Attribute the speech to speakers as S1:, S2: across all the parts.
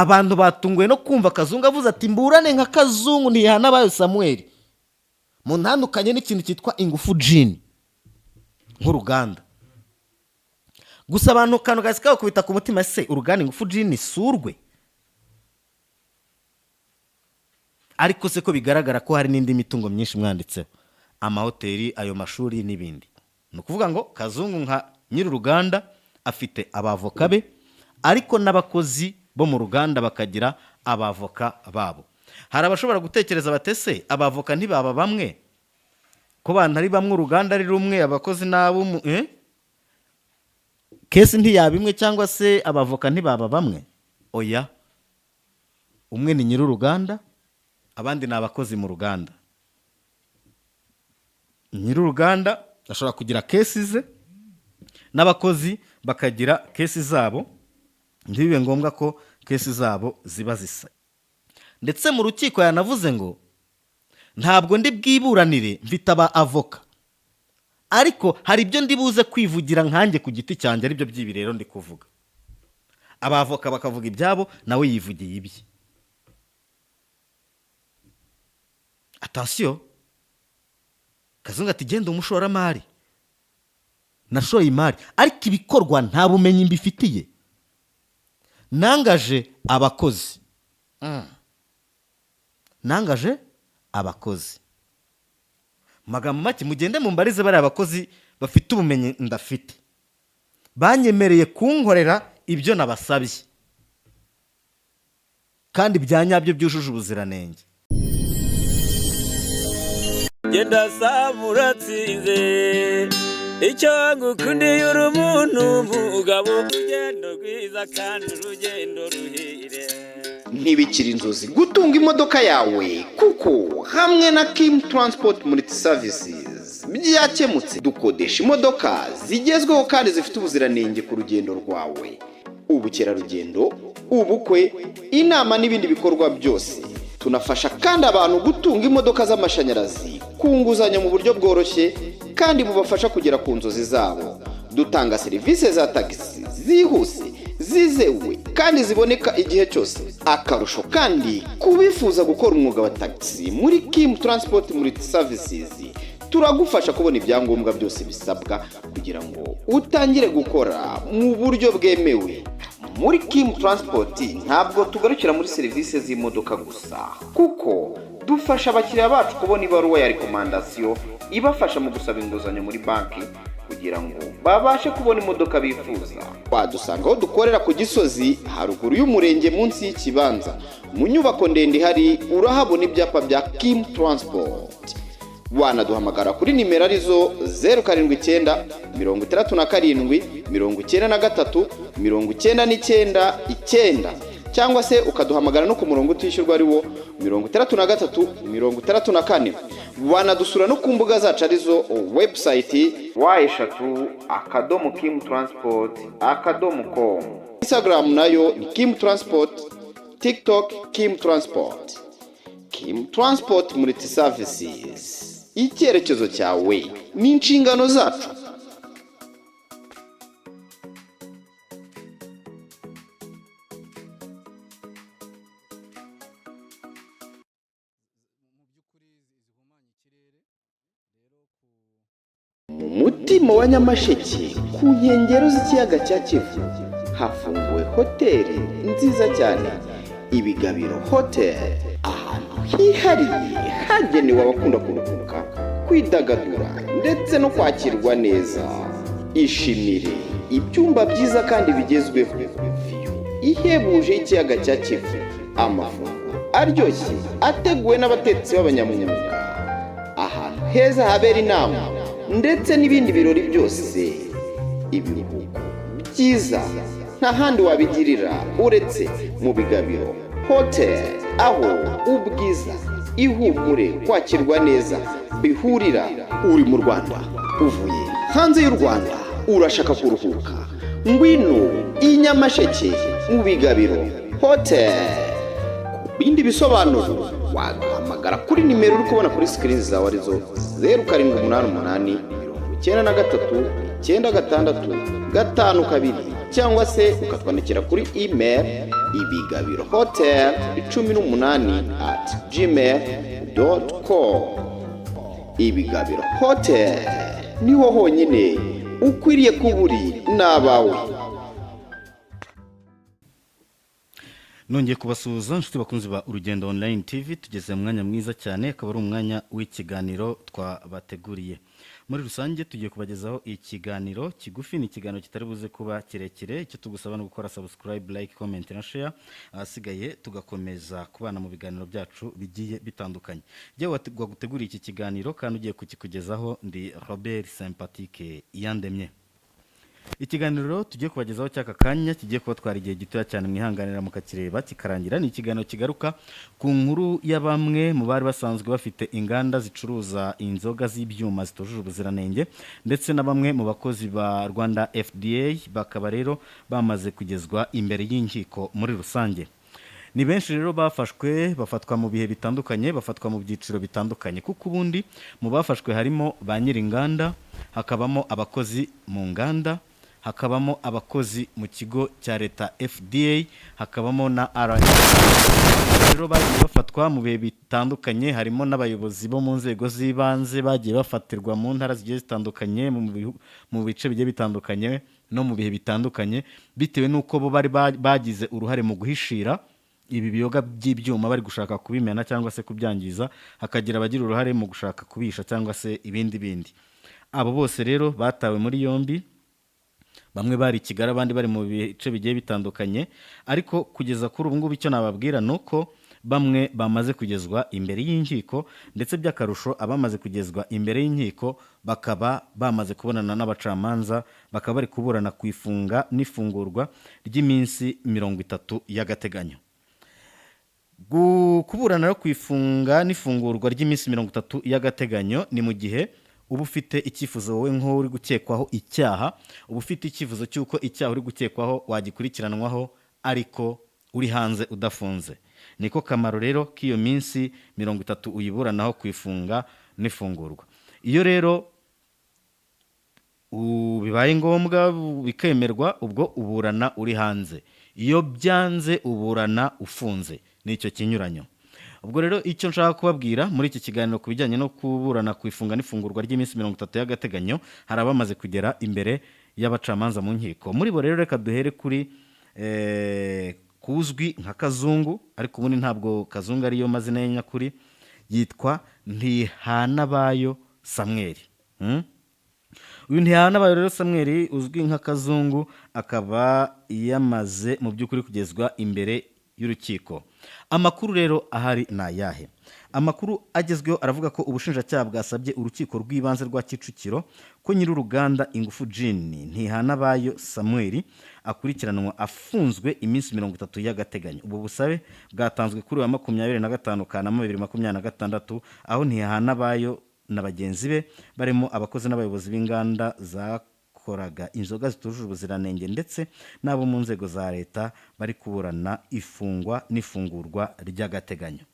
S1: Abantu batunguwe no kumva Kazungu avuze ati: "Mburane nka Kazungu Ntihanabayo Samuel, muntandukanye n'ikintu cyitwa Ingufu Gin nk'uruganda." Gusa abantu kantu kahise kabakubita ku mutima: se uruganda Ingufu Gin surwe? Ariko se ko bigaragara ko hari n'indi mitungo myinshi mwanditseho, amahoteli, ayo mashuri n'ibindi? Ni ukuvuga ngo Kazungu nka nyir'uruganda afite abavoka be, ariko n'abakozi bo mu ruganda bakagira abavoka babo. Hari abashobora gutekereza batese abavoka ntibaba bamwe, ko bantu ari bamwe, uruganda ari rumwe, abakozi n'abo, case ntiyaba imwe, cyangwa se abavoka ntibaba bamwe? Oya, umwe ni nyir'uruganda, abandi ni abakozi mu ruganda. Nyir'uruganda ashobora kugira case ze n'abakozi bakagira case zabo, ntibibe ngombwa ko case zabo ziba zisa. Ndetse mu rukiko yanavuze ngo: "Ntabwo ndi bwiburanire, mfite aba avoka, ariko hari ibyo ndi buze kwivugira nkanjye ku giti cyanjye." Aribyo by'ibi rero ndi kuvuga, abavoka bakavuga ibyabo, nawe yivugiye ibye. Attention, Kazungu ati: "Genda umushoramari, nashoye imari, ariko ibikorwa nta bumenyi mbifitiye, nangaje abakozi, nangaje abakozi." Mu magambo make, mugende mumbarize bariya abakozi bafite ubumenyi ndafite, banyemereye kunkorera ibyo nabasabye kandi bya nyabyo byujuje ubuziranenge.
S2: Genda saba uratsinze, icyo ngukundiye uri umuntu mugabo, urugendo rwiza kandi urugendo ruhire.
S3: Ntibikiri inzozi gutunga imodoka yawe, kuko hamwe na Kim Transport Multi Services byakemutse. Dukodesha imodoka zigezweho kandi zifite ubuziranenge ku rugendo rwawe, ubukerarugendo, ubukwe, inama n'ibindi bikorwa byose. Tunafasha kandi abantu gutunga imodoka z'amashanyarazi ku nguzanyo mu buryo bworoshye kandi bubafasha kugera ku nzozi zabo. Dutanga serivisi za tagisi zihuse, zizewe kandi ziboneka igihe cyose. Akarusho kandi, ku bifuza gukora umwuga wa tagisi, muri Kim Transport Multi Services turagufasha kubona ibyangombwa byose bisabwa kugira ngo utangire gukora mu buryo bwemewe. Muri Kim Transport ntabwo tugarukira muri serivisi z'imodoka gusa, kuko dufasha abakiriya bacu kubona ibaruwa ya recommandation ibafasha mu gusaba inguzanyo muri banki kugira ngo babashe kubona imodoka bifuza. Wadusanga aho dukorera ku Gisozi, haruguru y'umurenge, munsi y'ikibanza, mu nyubako ndende ihari urahabona ibyapa bya Kim Transport. Wanaduhamagara kuri nimero arizo 079 67 99 99, cyangwa se ukaduhamagara no ku murongo utishyurwa ari wo 63 64. Wanadusura no ku mbuga zacu arizo website www.kimtransport.com, Instagram nayo ni Kim Transport, TikTok Kim Transport. Kim Transport Multi Services, icyerekezo cyawe ni inshingano zacu. Mu mutima wa Nyamasheke, ku nkengero z'ikiyaga cya Kivu, hafunguwe hoteli nziza cyane, Ibigabiro Hoteli, ahantu hihariye hagenewe abakunda kuruhuka, kwidagadura ndetse no kwakirwa neza. Ishimire ibyumba byiza kandi bigezweho, view ihebuje y'ikiyaga cya Kivu, amafunguro aryoshye ateguwe n'abatetsi b'abanyamwuga, ahantu heza habera inama ndetse n'ibindi birori byose, ibiruhuko byiza nta handi wabigirira uretse mu Bigabiro Hoteli, aho ubwiza, ihumure, kwakirwa neza bihurira. Uri mu Rwanda, uvuye hanze y'u Rwanda, urashaka kuruhuka, ngwino i Nyamasheke mu Bigabiro Hoteli. Ku bindi bisobanuro waduhamagara kuri nimero uri kubona kuri screen zawe, arizo 0788 93 96 52. Cyangwa se ukatwandikira kuri email ibigabirohotel18@gmail.com. Ibigabiro Hotel niho honyine ukwiriye kuba uri n'abawe.
S1: Nongeye kubasuhuza, inshuti bakunzi ba Urugendo Online TV. Tugeze mu mwanya mwiza cyane, akaba ari umwanya w'ikiganiro twabateguriye. Muri rusange tugiye kubagezaho ikiganiro kigufi, ni ikiganiro kitari buze kuba kirekire. Icyo tugusaba ni gukora subscribe, like, comment na share, ahasigaye tugakomeza kubana mu biganiro byacu bigiye bitandukanye. Jyewe waguteguriye iki kiganiro kandi ugiye kukikugezaho ndi Robert Sympatique Iyandemye. Ikiganiro tugiye kubagezaho cy'aka kanya kigiye kubatwara igihe gitoya cyane, mwihanganira mukakireba kikarangira. Ni ikiganiro kigaruka ku nkuru ya bamwe mu bari basanzwe bafite inganda zicuruza inzoga z'ibyuma zitujuje ubuziranenge, ndetse na bamwe mu bakozi ba Rwanda FDA, bakaba rero bamaze kugezwa imbere y'inkiko. Muri rusange ni benshi rero bafashwe, bafatwa mu bihe bitandukanye, bafatwa mu byiciro bitandukanye, kuko ubundi mu bafashwe harimo ba nyir'inganda, hakabamo abakozi mu nganda, hakabamo abakozi mu kigo cya leta FDA, hakabamo na RSA. Rero bagiye bafatwa mu bihe bitandukanye, harimo n'abayobozi bo mu nzego z'ibanze bagiye bafatirwa mu ntara zigiye zitandukanye, mu bice bigiye bitandukanye no mu bihe bitandukanye, bitewe n'uko bo bari bagize uruhare mu guhishira ibi biyoga by'ibyuma bari gushaka kubimena cyangwa se kubyangiza, hakagira abagira uruhare mu gushaka kubisha cyangwa se ibindi bindi. Abo bose rero batawe muri yombi, bamwe bari i Kigali, abandi bari mu bice bigiye bitandukanye. Ariko kugeza kuri ubu ngubu icyo nababwira ni uko bamwe bamaze kugezwa imbere y'inkiko, ndetse by'akarusho abamaze kugezwa imbere y'inkiko bakaba bamaze kubonana n'abacamanza, bakaba bari kuburana ku ifunga n'ifungurwa ry'iminsi 30 y'agateganyo. Kuburana no ku ifunga n'ifungurwa ry'iminsi 30 y'agateganyo ni mu gihe uba ufite icyifuzo, wowe nk'uri gukekwaho icyaha, uba ufite icyifuzo cy'uko icyaha uri gukekwaho wagikurikiranwaho ariko uri hanze udafunze. Niko kamaro rero k'iyo minsi 30 uyiburanaho ku ifunga n'ifungurwa. Iyo rero bibaye ngombwa bikemerwa, ubwo uburana uri hanze. Iyo byanze uburana ufunze, nicyo kinyuranyo. Ubwo rero icyo nshaka kubabwira muri iki kiganiro ku bijyanye no kuburana ku ifunga n'ifungurwa ry'iminsi 30 y'agateganyo, hari abamaze kugera imbere y'abacamanza mu nkiko. Muri bo rero reka duhere kuri kuzwi nka Kazungu, ariko ubundi ntabwo Kazungu ariyo mazina ye nyakuri, yitwa Ntihanabayo Samweli. Uyu Ntihanabayo rero Samweli uzwi nka Kazungu akaba yamaze mu by'ukuri kugezwa imbere y'urukiko. Amakuru rero ahari ni ayahe? Amakuru agezweho aravuga ko ubushinjacyaha bwasabye urukiko rw'ibanze rwa Kicukiro ko nyir'uruganda Ingufu Gin, Ntihanabayo Samuel, akurikiranwa afunzwe iminsi 30 y'agateganyo. Ubu busabe bwatanzwe kuri wa 25 Kanama 2026, aho Ntihanabayo na bagenzi be barimo abakozi n'abayobozi b'inganda zakoraga inzoga zitujuje ubuziranenge, ndetse n'abo mu nzego za leta, bari kuburana ifungwa n'ifungurwa ry'agateganyo.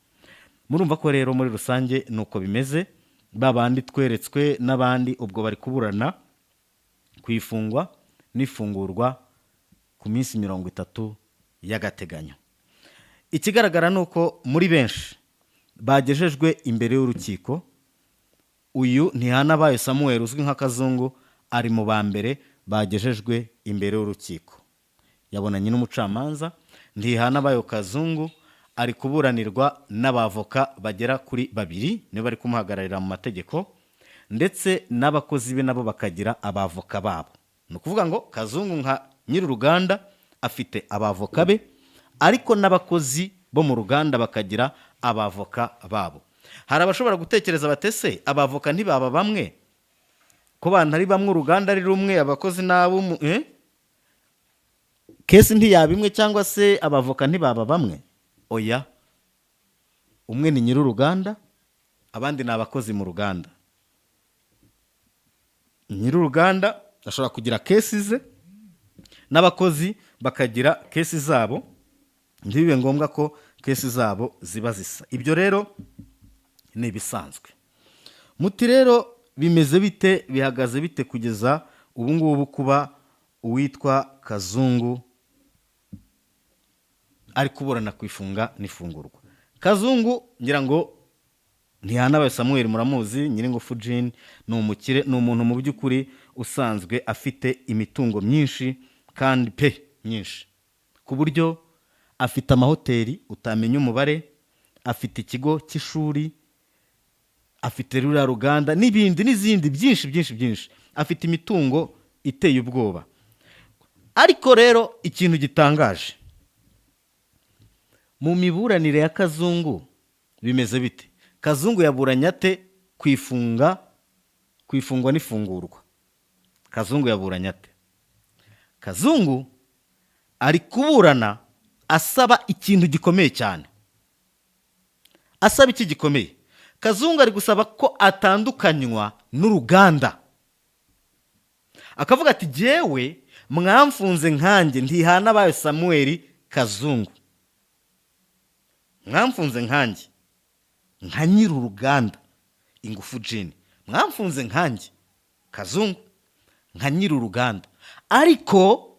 S1: Murumva ko rero muri rusange ni uko bimeze. Ba bandi tweretswe n'abandi ubwo bari kuburana ku ifungwa n'ifungurwa ku minsi 30 y'agateganyo. Ikigaragara ni uko muri benshi bagejejwe imbere y'urukiko, uyu Ntihanabayo Samuel uzwi nka Kazungu ari mu ba mbere bagejejwe imbere y'urukiko, yabonanye n'umucamanza. Ntihanabayo Kazungu ari kuburanirwa n'abavoka bagera kuri babiri, nibo bari kumuhagararira mu mategeko, ndetse n'abakozi be nabo bakagira abavoka babo. Ni ukuvuga ngo Kazungu nka nyir'uruganda afite abavoka be, ariko n'abakozi bo mu ruganda bakagira abavoka babo. Hari abashobora gutekereza batese abavoka ntibaba bamwe, ko bantu ari bamwe, uruganda ari rumwe, abakozi n'abo, eh? Case ntiyaba imwe, cyangwa se abavoka ntibaba bamwe? Oya, umwe ni nyir'uruganda, abandi ni abakozi mu ruganda. Nyir'uruganda ashobora kugira case ze, n'abakozi bakagira case zabo, ntibibe ngombwa ko case zabo ziba zisa. Ibyo rero ni ibisanzwe. Muti rero bimeze bite, bihagaze bite kugeza ubu ngubu kuba Uwitwa Kazungu ari kuburana ku ifunga n'ifungurwa. Kazungu, ngira ngo Ntihanabaye Samuel muramuzi, Nyiringufu Gin, ni umukire, ni umuntu mu by'ukuri usanzwe afite imitungo myinshi kandi pe myinshi, ku buryo afite amahoteli utamenya umubare, afite ikigo cy'ishuri, afite ruriya ruganda n'ibindi n'izindi byinshi byinshi byinshi. Afite imitungo iteye ubwoba. Ariko rero ikintu gitangaje mu miburanire ya Kazungu, bimeze bite? Kazungu yaburanye ate ku ifunga, ku ifungwa n'ifungurwa? Kazungu yaburanye ate? Kazungu ari kuburana asaba ikintu gikomeye cyane. Asaba iki gikomeye? Kazungu ari gusaba ko atandukanywa n'uruganda, akavuga ati: "Jyewe mwamfunze nkanjye Ntihanabayo Samuel Kazungu, mwamfunze nkanjye nka nyiri uruganda Ingufu Gin, mwamfunze nkanjye Kazungu nka nyiri uruganda, ariko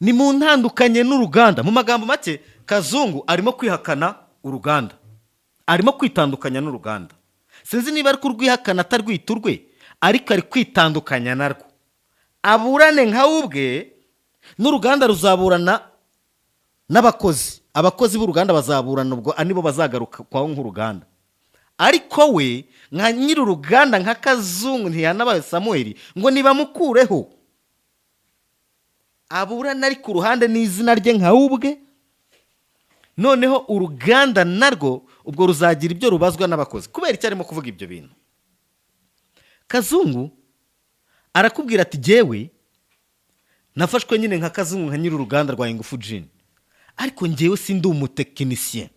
S1: ni mu ntandukanye n'uruganda." Mu magambo make, Kazungu arimo kwihakana uruganda, arimo kwitandukanya n'uruganda. Sinzi niba ari kurwihakana atarwita urwe, ariko ari kwitandukanya narwo, aburane nka we ubwe, n'uruganda ruzaburana n'abakozi. Abakozi b'uruganda bazaburana, ubwo nibo bazagaruka kwawo nk'uruganda. Ariko we nka nyiri uruganda, nka Kazungu Ntihanabaye Samuel, ngo nibamukureho aburana ari ku ruhande n'izina rye nka we ubwe. Noneho uruganda narwo ubwo ruzagira ibyo rubazwa n'abakozi. Kubera icyo arimo kuvuga ibyo bintu, Kazungu arakubwira ati: "Jyewe nafashwe nyine nka Kazungu, nka nyiri uruganda rwa Ingufu Gin, ariko njyewe sindi umutekinisiye,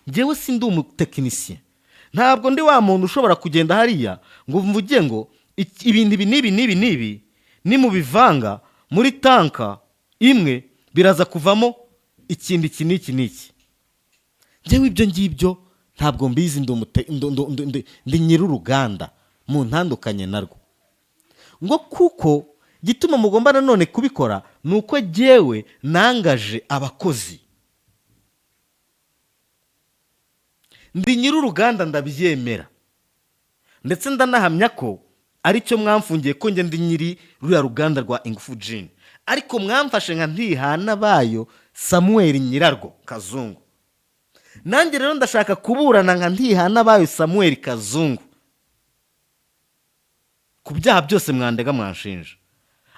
S1: njyewe sindi umutekinisiye. Ntabwo ndi wa muntu ushobora kugenda hariya ngo mvuge ngo ibintu ibi n'ibi n'ibi n'ibi nimubivanga muri tank imwe biraza kuvamo ikintu iki n'iki n'iki. Njyewe ibyo ngibyo ntabwo mbizi. Ndi nyir'uruganda, mu ntandukanye narwo." Ngo kuko gituma mugomba nanone kubikora ni uko jyewe nangaje abakozi. Ndi nyir'uruganda ndabyemera, ndetse ndanahamya ko aricyo mwamfungiye, ko njye ndi nyiri ruriya ruganda rwa Ingufu Gin, ariko mwamfashe nka Ntihanabayo Samuel nyirarwo Kazungu. Nanjye rero ndashaka kuburana nka Ntihanabayo Samuel Kazungu ku byaha byose mwandega, mwanshinja,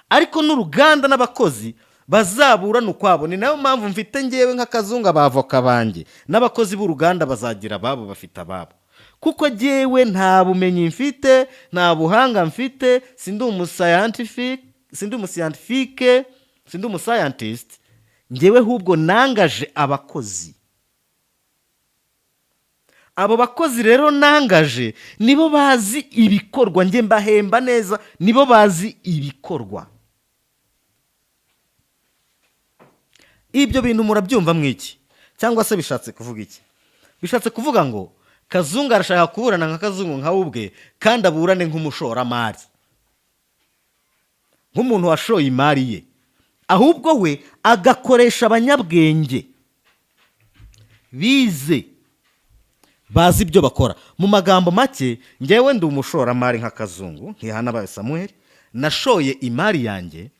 S1: ariko n'uruganda n'abakozi bazaburana ukwabo. Ni nayo mpamvu mfite ngewe nk'Akazungu abavoka banjye, n'abakozi b'uruganda bazagira ababo, bafite ababo, kuko jyewe nta bumenyi mfite, nta buhanga mfite, sindi umuscientifique, sindi umuscientifique, sindi umuscientist. Ngewe ahubwo nangaje abakozi. Abo bakozi rero nangaje nibo bazi ibikorwa, njye mbahemba neza, nibo bazi ibikorwa." Ibyo bintu murabyumva mwiki, cyangwa se bishatse kuvuga iki? Bishatse kuvuga ngo Kazungu arashaka kuburana nka Kazungu, nka we ubwe, kandi aburane nk'umushoramari, nk'umuntu washoye imari ye, ahubwo we agakoresha abanyabwenge bize, bazi ibyo bakora. Mu magambo make, ngewe ndi umushoramari nka Kazungu Ntihanabaye Samuel, nashoye imari yanjye,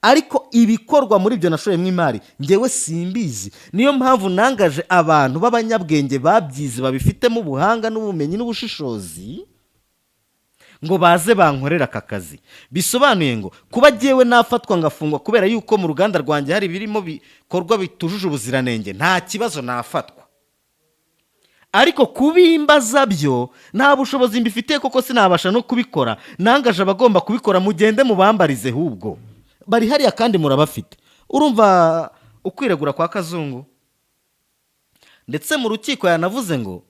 S1: ariko ibikorwa muri ibyo nashoyemo imari ngewe simbizi. Niyo mpamvu nangaje abantu b'abanyabwenge babyize, babifitemo ubuhanga n'ubumenyi n'ubushishozi, ngo baze bankorere aka kazi. Bisobanuye ngo kuba jyewe nafatwa ngafungwa kubera yuko mu ruganda rwanjye hari ibirimo bikorwa bitujuje ubuziranenge, nta kibazo, nafatwa, ariko kubimbaza byo nta bushobozi mbifitiye, koko sinabasha no kubikora. Nangaje abagomba kubikora, mugende mubambarize, ahubwo bari hariya kandi murabafite. Urumva ukwiregura kwa Kazungu? Ndetse mu rukiko yanavuze ngo: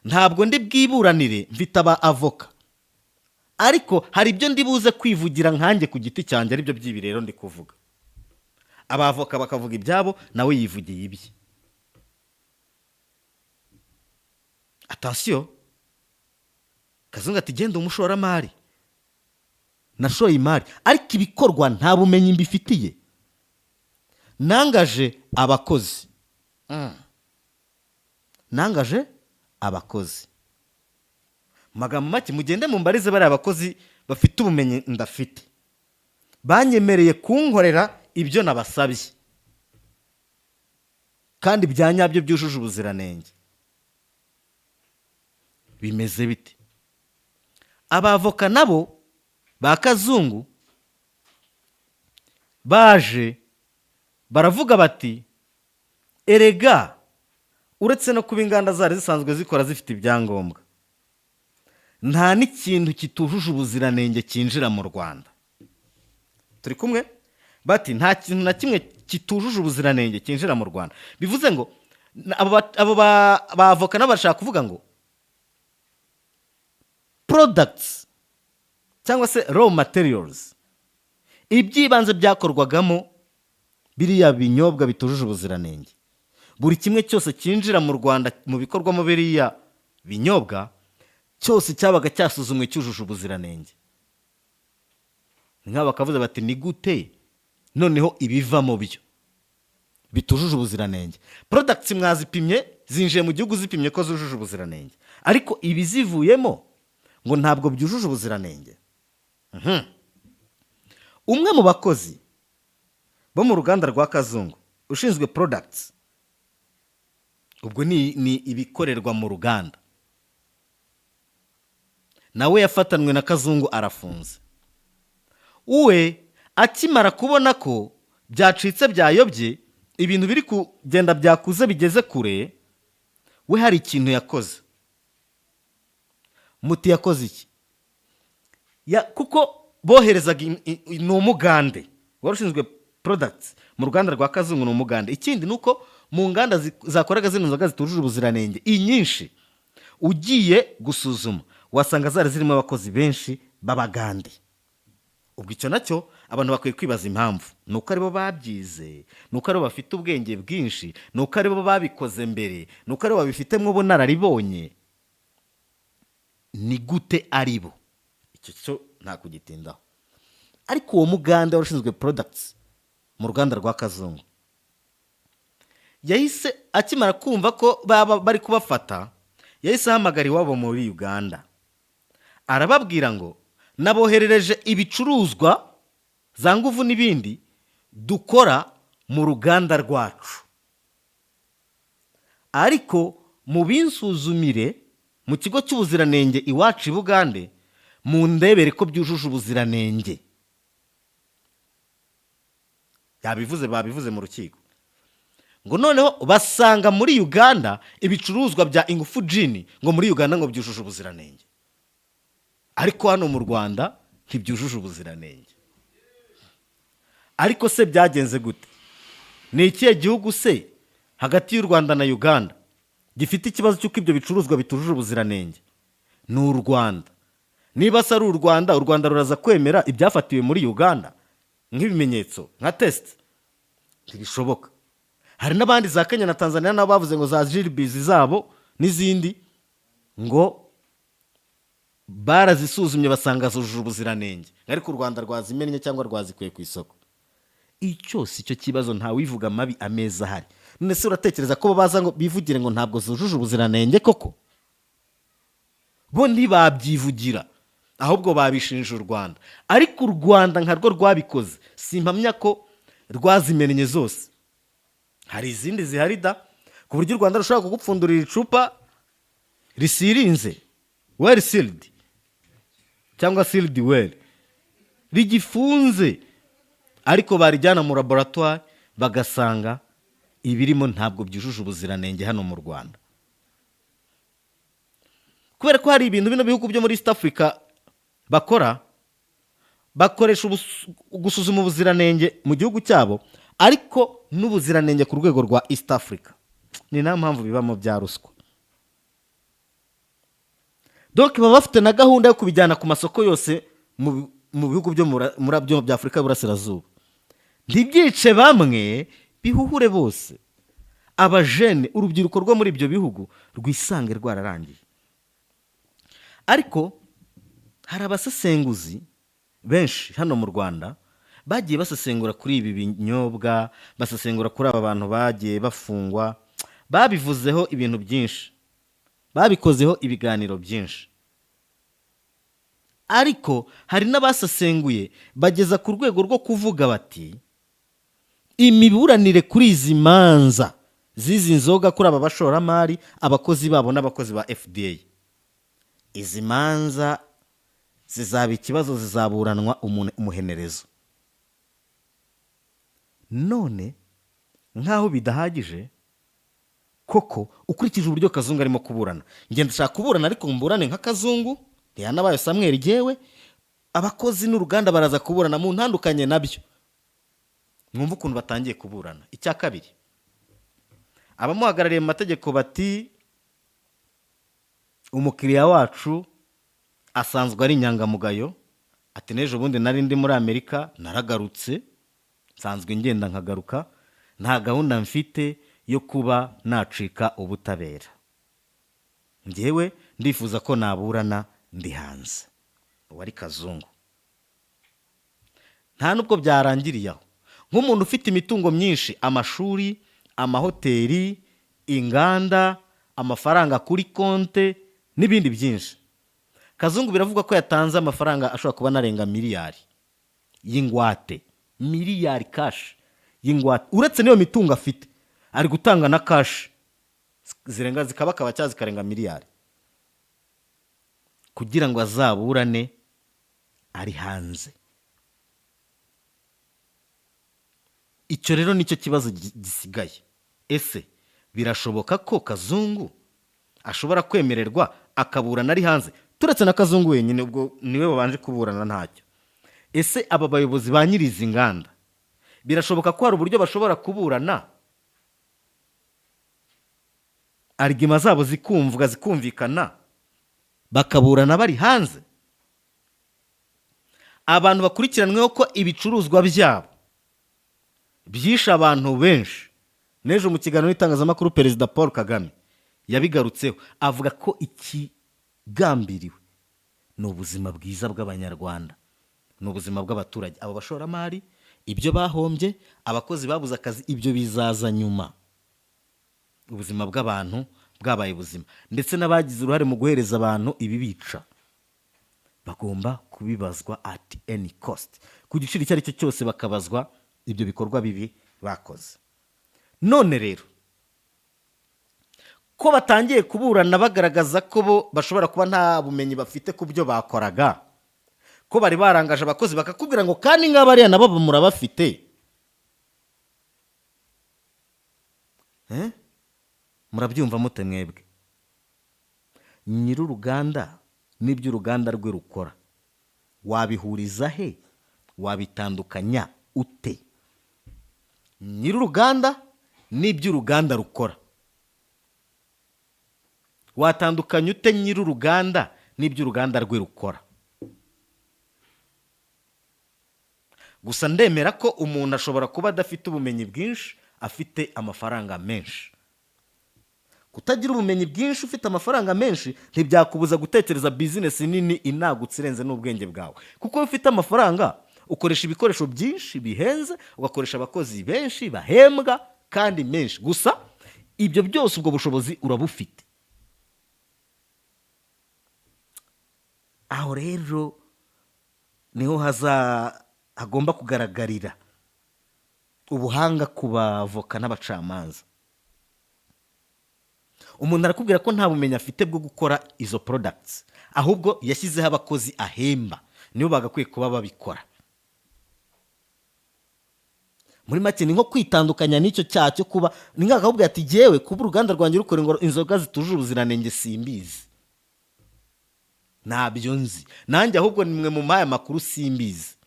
S1: "Ntabwo ndi bwiburanire, mfite aba avoka, ariko hari ibyo ndi buze kwivugira nkanjye ku giti cyanjye, aribyo by'ibi rero ndi kuvuga." Abavoka bakavuga ibyabo, nawe yivugiye ibye. Attention, Kazungu ati: "Genda umushoramari." Nashoye imari, ariko ibikorwa nta bumenyi mbifitiye. Nangaje abakozi, nangaje abakozi. Mu magambo make, mugende mumbarize bariya abakozi bafite ubumenyi ndafite, banyemereye kunkorera ibyo nabasabye kandi bya nyabyo byujuje ubuziranenge. Bimeze bite? Abavoka nabo ba Kazungu baje baravuga bati: "Erega uretse no kuba inganda zari zisanzwe zikora zifite ibyangombwa, nta n'ikintu kitujuje ubuziranenge cyinjira mu Rwanda." Turi kumwe? Bati: "Nta kintu na kimwe kitujuje ubuziranenge cyinjira mu Rwanda." Bivuze ngo abo bavoka nabo bashaka kuvuga ngo products cyangwa se raw materials, iby'ibanze byakorwagamo biriya binyobwa bitujuje ubuziranenge, buri kimwe cyose cyinjira mu Rwanda mu bikorwamo biriya binyobwa cyose cyabaga cyasuzumwe cyujuje ubuziranenge. Ni nk'abo bakavuze bati: "Ni gute noneho ibivamo byo bitujuje ubuziranenge? Products mwazipimye, zinjiye mu gihugu zipimye ko zujuje ubuziranenge, ariko ibizivuyemo ngo ntabwo byujuje ubuziranenge." Umwe mu bakozi bo mu ruganda rwa Kazungu ushinzwe products, ubwo ni ibikorerwa mu ruganda, nawe yafatanwe na Kazungu arafunze. Uwe akimara kubona ko byacitse, byayobye, ibintu biri kugenda byakuze bigeze kure, we hari ikintu yakoze. Muti: "Yakoze iki?" Kuko boherezaga ni Umugande wari ushinzwe products mu ruganda rwa Kazungu, ni Umugande. Ikindi ni uko mu nganda zakoraga zino nzoga zitujuje ubuziranenge, inyinshi ugiye gusuzuma wasanga zari zirimo abakozi benshi b'Abagande. Ubwo icyo nacyo abantu bakwiye kwibaza impamvu: ni uko aribo babyize, ni uko aribo bafite ubwenge bwinshi, ni uko aribo babikoze mbere, ni uko aribo babifitemo ubunararibonye? Ni gute aribo? Icyo cyo nta kugitindaho. Ariko uwo Mugande wari ushinzwe products mu ruganda rwa Kazungu yahise, akimara kumva ko baba bari kubafata, yahise ahamagara iwabo muri Uganda, arababwira ngo: "Naboherereje ibicuruzwa za nguvu n'ibindi dukora mu ruganda rwacu, ariko mubinsuzumire mu kigo cy'ubuziranenge iwacu i Bugande, mundebere ko byujuje ubuziranenge." Yabivuze, babivuze mu rukiko. Ngo noneho basanga muri Uganda ibicuruzwa bya Ingufu Gin, ngo muri Uganda ngo byujuje ubuziranenge, ariko hano mu Rwanda ntibyujuje ubuziranenge. Ariko se byagenze gute? Ni ikihe gihugu se hagati y'u Rwanda na Uganda gifite ikibazo cy'uko ibyo bicuruzwa bitujuje ubuziranenge? Ni u Rwanda. Niba se ari u Rwanda, u Rwanda ruraza kwemera ibyafatiwe muri Uganda nk'ibimenyetso, nka test? Ntibishoboka. Hari n'abandi za Kenya na Tanzania nabo bavuze ngo za jiribizi zabo n'izindi ngo barazisuzumye basanga zujuje ubuziranenge, ariko u Rwanda rwazimennye cyangwa rwazikuye ku isoko. Icyo si cyo kibazo, ntawivuga amabi ameza ahari. None se uratekereza ko bo baza ngo bivugire ngo ntabwo zujuje ubuziranenge koko? Bo ntibabyivugira, ahubwo babishinja u Rwanda. Ariko u Rwanda nka rwo rwabikoze, simpamya ko rwazimennye zose. Hari izindi zihari da, ku buryo u Rwanda rushobora kugupfundurira icupa risirinze, well sealed cyangwa sealed well, rigifunze, ariko barijyana mu laboratoire bagasanga ibirimo ntabwo byujuje ubuziranenge hano mu Rwanda. Kubera ko hari ibintu bino bihugu byo muri East Africa bakora, bakoresha gusuzuma ubuziranenge mu gihugu cyabo, ariko n'ubuziranenge ku rwego rwa East Africa. Ni nayo mpamvu bibamo bya ruswa. Donc baba bafite na gahunda yo kubijyana ku masoko yose mu bihugu byo muri byo bya Afurika y'Uburasirazuba. Ntibyice bamwe, bihuhure bose. Abajene, urubyiruko rwo muri ibyo bihugu rwisange rwararangiye. Ariko hari abasesenguzi Benshi hano mu Rwanda bagiye basesengura kuri ibi binyobwa, basesengura kuri aba bantu bagiye bafungwa, babivuzeho ibintu byinshi, babikozeho ibiganiro byinshi. Ariko hari n'abasesenguye bageza ku rwego rwo kuvuga bati: "Imiburanire kuri izi manza z'izi nzoga, kuri aba bashoramari, abakozi babo n'abakozi ba FDA, izi manza zizaba ikibazo, zizaburanwa umuhenerezo." None nk'aho bidahagije koko, ukurikije uburyo Kazungu arimo kuburana, ngenda ndashaka kuburana ariko mburane nka Kazungu, ntiyanabaye Samweri. Jyewe abakozi n'uruganda baraza kuburana mu ntandukanye nabyo. Mwumve ukuntu batangiye kuburana. Icya kabiri, abamuhagarariye mu mategeko bati: "Umukiriya wacu asanzwe ari inyangamugayo." Ati: "N'ejo bundi nari ndi muri Amerika, naragarutse, nsanzwe ngenda nkagaruka, nta gahunda mfite yo kuba nacika ubutabera. Ngewe ndifuza ko naburana ndi hanze." Uwari Kazungu nta nubwo byarangiriye aho. Nk'umuntu ufite imitungo myinshi, amashuri, amahoteli, inganda, amafaranga kuri konte n'ibindi byinshi, Kazungu biravugwa ko yatanze amafaranga ashobora kuba anarenga miliyari y'ingwate, miliyari cash y'ingwate. Uretse n'iyo mitungo afite, ari gutanga na cash zirenga, zikabakaba cyangwa zikarenga miliyari kugira ngo azaburane ari hanze. Icyo rero nicyo kibazo gisigaye. Ese birashoboka ko Kazungu ashobora kwemererwa akaburana ari hanze? Turetse na Kazungu wenyine, ubwo niwe babanje kuburana ntacyo, ese aba bayobozi ba nyiri izi nganda birashoboka ko hari uburyo bashobora kuburana, arguments zabo zikumvwa, zikumvikana, bakaburana bari hanze? Abantu bakurikiranweho ko ibicuruzwa byabo byishe abantu benshi, n'ejo mu kiganiro n'itangazamakuru Perezida Paul Kagame yabigarutseho, avuga ko ikigambiriwe ni ubuzima bwiza bw'Abanyarwanda, ni ubuzima bw'abaturage. Abo bashoramari ibyo bahombye, abakozi babuze akazi, ibyo bizaza nyuma. Ubuzima bw'abantu bwabaye ubuzima, ndetse n'abagize uruhare mu guhereza abantu ibibica bagomba kubibazwa at any cost, ku giciro icyo ari cyo cyose bakabazwa ibyo bikorwa bibi bakoze. None rero ko batangiye kuburana bagaragaza ko bo bashobora kuba nta bumenyi bafite ku byo bakoraga, ko bari barangaje abakozi, bakakubwira ngo kandi nk'abariya nabo murabafite. Eh? Murabyumva mute mwebwe? Nyir'uruganda n'ibyo uruganda rwe rukora wabihuriza he? Wabitandukanya ute, nyir'uruganda n'ibyo uruganda rukora? Watandukanya ute nyir'uruganda n'ibyo uruganda rwe rukora? Gusa ndemera ko umuntu ashobora kuba adafite ubumenyi bwinshi, afite amafaranga menshi. Kutagira ubumenyi bwinshi ufite amafaranga menshi ntibyakubuza gutekereza bizinesi nini inagutse irenze n'ubwenge bwawe, kuko iyo ufite amafaranga ukoresha ibikoresho byinshi bihenze, ugakoresha abakozi benshi bahembwa kandi menshi. Gusa ibyo byose, ubwo bushobozi urabufite. Aho rero niho haza hagomba kugaragarira ubuhanga ku bavoka n'abacamanza. Umuntu arakubwira ko nta bumenyi afite bwo gukora izo products, ahubwo yashyizeho abakozi ahemba, nibo bagakwiye kuba babikora. Muri make ni nko kwitandukanya n'icyo cyaha cyo kuba, ni nk'akakubwira ati: "Jyewe kuba uruganda rwanjye rukora inzoga zitujuje ubuziranenge simbizi, ntabyo nzi nanjye, ahubwo nimwe mu mpaye amakuru, simbizi."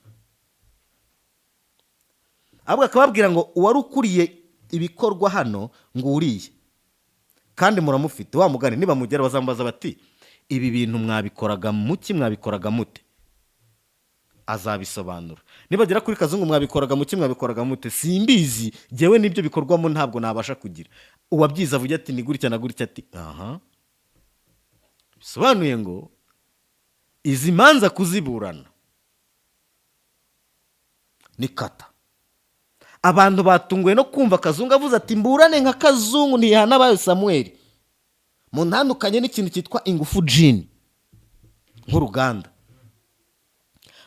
S1: Ahubwo akababwira ngo uwari ukuriye ibikorwa hano ngo uriye kandi muramufite. Wa mugani nibamugera bazamubaza bati: "Ibi bintu mwabikoraga muki? Mwabikoraga mute?" Azabisobanura. Nibagera kuri Kazungu: "Mwabikoraga muki? Mwabikoraga mute?" "Simbizi jyewe, n'ibyo bikorwamo ntabwo nabasha kugira." Uwabyize avuge ati: "Ni gutya na gutya." Ati: "Aha." Bisobanuye ngo izi manza kuziburana Ni kata. Abantu batunguwe no kumva Kazungu avuze ati: "Mburane nka Kazungu, ntihana abayo Samuel, muntandukanye n'ikintu cyitwa Ingufu Gin nk'uruganda."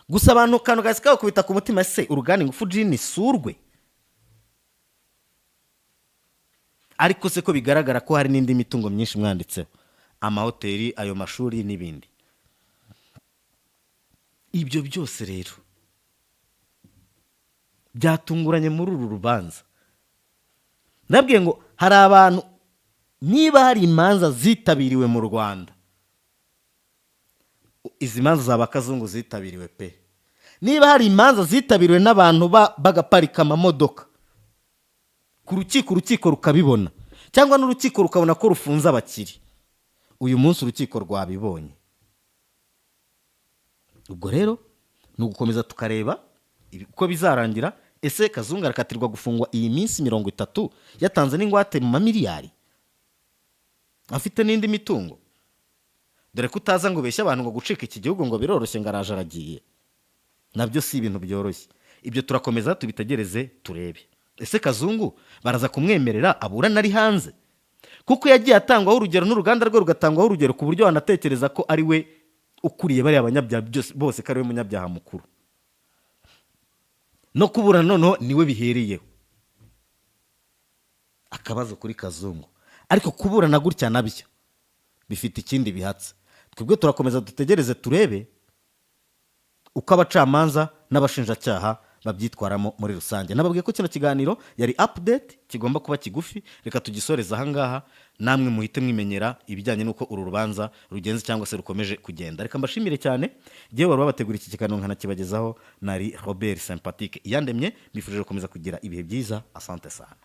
S1: Gusa abantu kantu gahise kabakubita ku mutima: se uruganda Ingufu Gin surwe? Ariko se ko bigaragara ko hari n'indi mitungo myinshi mwanditseho, amahoteli, ayo mashuri n'ibindi? Ibyo byose rero byatunguranye muri uru rubanza. Ndabwiye ngo hari abantu, niba hari imanza zitabiriwe mu Rwanda, izi manza za Kazungu zitabiriwe pe. Niba hari imanza zitabiriwe n'abantu bagaparika amamodoka ku rukiko, urukiko rukabibona, cyangwa n'urukiko rukabona ko rufunze abakiri, uyu munsi urukiko rwabibonye. Ubwo rero ni ugukomeza tukareba uko bizarangira. Ese Kazungu arakatirwa gufungwa iyi minsi 30, yatanze n'ingwate mu mamiliyari, afite n'indi mitungo? Dore ko utaza ngo ubeshye abantu ngo gucika iki gihugu ngo biroroshye, ngo araje aragiye, nabyo si ibintu byoroshye. Ibyo turakomeza tubitegereze turebe. Ese Kazungu baraza kumwemerera aburana ari hanze? Kuko yagiye atangwaho urugero, n'uruganda rwe rugatangwaho urugero, ku buryo wanatekereza ko ari we ukuriye bariya banyabyaha byose bose, ko ari we munyabyaha mukuru. No kuburana noneho niwe bihereyeho. Akabazo kuri Kazungu, ariko kuburana gutya nabyo bifite ikindi bihatse. Twebwe turakomeza dutegereze turebe uko abacamanza n'abashinjacyaha babyitwaramo muri rusange. Nababwiye ko kino kiganiro yari update, kigomba kuba kigufi. Reka tugisoreze ahangaha, namwe muhite mwimenyera ibijyanye n'uko uru rubanza rugenze cyangwa se rukomeje kugenda. Reka mbashimire cyane ngewe wari wabategura iki kiganiro nkanakibagezaho, nari Robert Sympatique Iyandemye. Mbifurije gukomeza kugira ibihe byiza. Asante sana.